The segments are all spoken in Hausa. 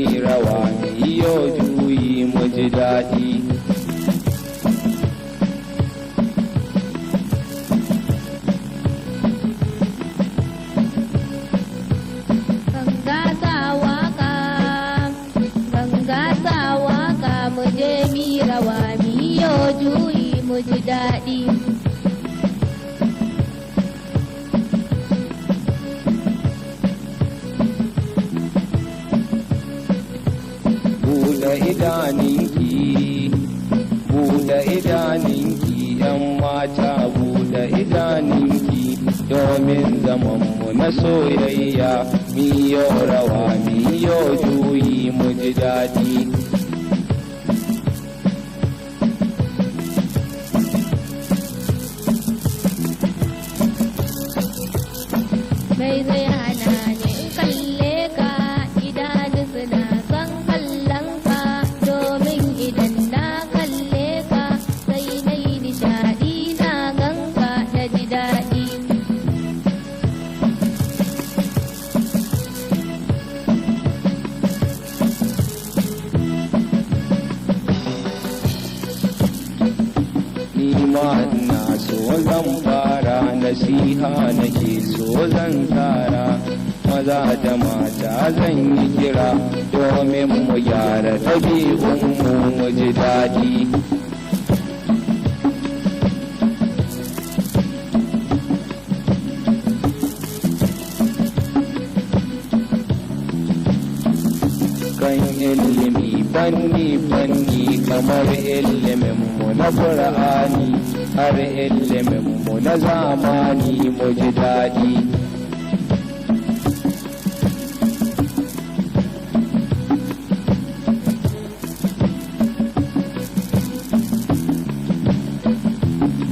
mi rawa mi yo juyi mu ji daɗi. Ganga sa waka, ganga sa waka, mu je mi rawa mi yo juyi mu ji daɗi. Buɗe idaninki, buɗe idaninki, ‘yan mata, buɗe idaninki, domin zamanmu na soyayya, miyo rawa miyo juyi mu ji daɗi. Mai zai hana ni in kalle ka, idanu suna son kallon ka, domin idan na kalle ka sai na yi nishaɗi, na ganka na ji daɗi. Ni ma ina so zan fara nasiha, nake so zan tsara, maza da mata zan yi kira domin mu gyara ɗabi'unmu mu ji daɗi. Kan ilimi fanni-fanni, kamar iliminmu na ƙur'ani har iliminmu na zamani, mu ji daɗi.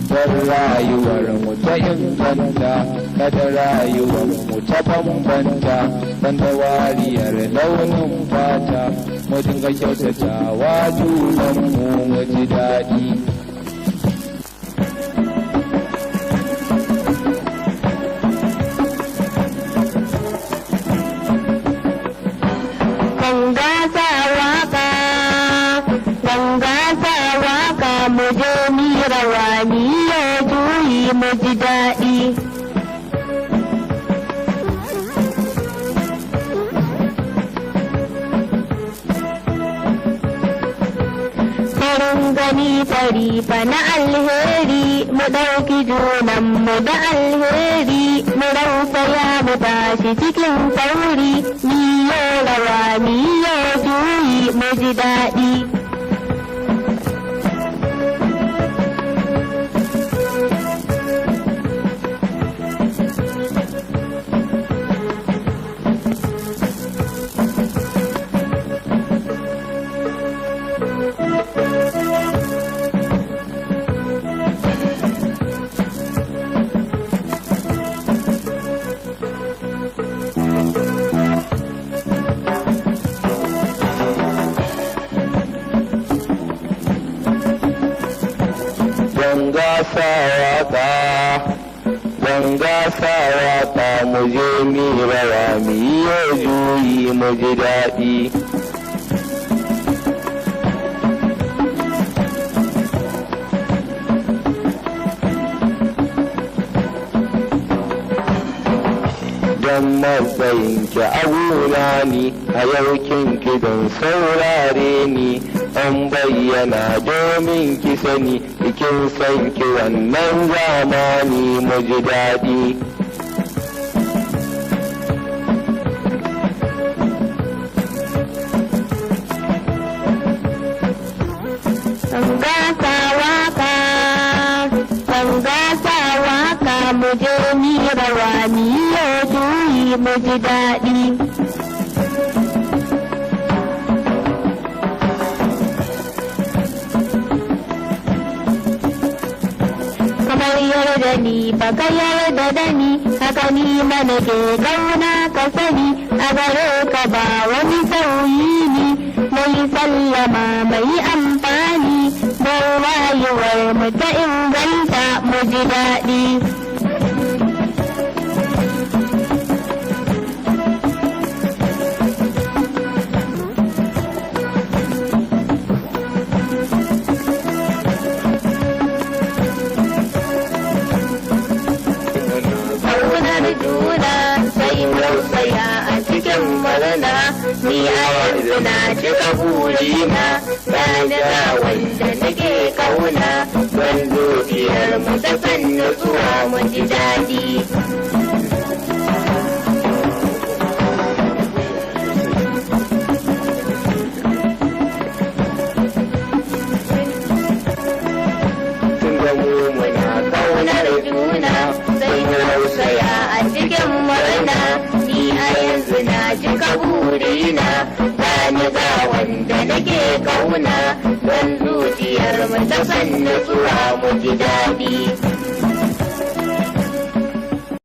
Don rayuwar mu ta inganta, kada rayuwar mu ta bambanta, banda wariyar launin fata, mu dinga kyautatawa junanmu mu ji daɗi. Ganga sa waka, ganga sa waka, mu je mi rawa mi yo juyi mu ji daɗi. Farin gani fari fa na alheri, mu ɗauki junan mu da alheri, mu rausaya mu tashi cikin sauri, mi yo rawa mi yo juyi mu ji daɗi. Ganga sa waka, ganga sa waka, mu je mi rawa mi yo juyi mu ji daɗi. Don matsayinki abuna ni a yau kinki don saurare ni, an bayyana domin ki sani kin san ki wannan zamani mu ji daɗi. Ganga sa waka, ganga sa waka, mu je mi rawa mi yo juyi mu ji daɗi. Kamar yarda ni baka yarda da ni, haka ni mana ke gauna ka sani, a gare ka ba wani sauyi ni, mai sallama mai amfani, don rayuwar mu ta inganta mu ji daɗi. Ni a yanzu na cika burina, gani ga wanda nake kauna, don zuciyar mu ta san nutsuwa mu ji daɗi. Tun da mu muna Kaunar juna sai mu rausaya a cikin murna, ni a yanzu na cika burina, gani ga wanda nake kauna, don zuciyar mu ta san nutsuwa mu ji daɗi.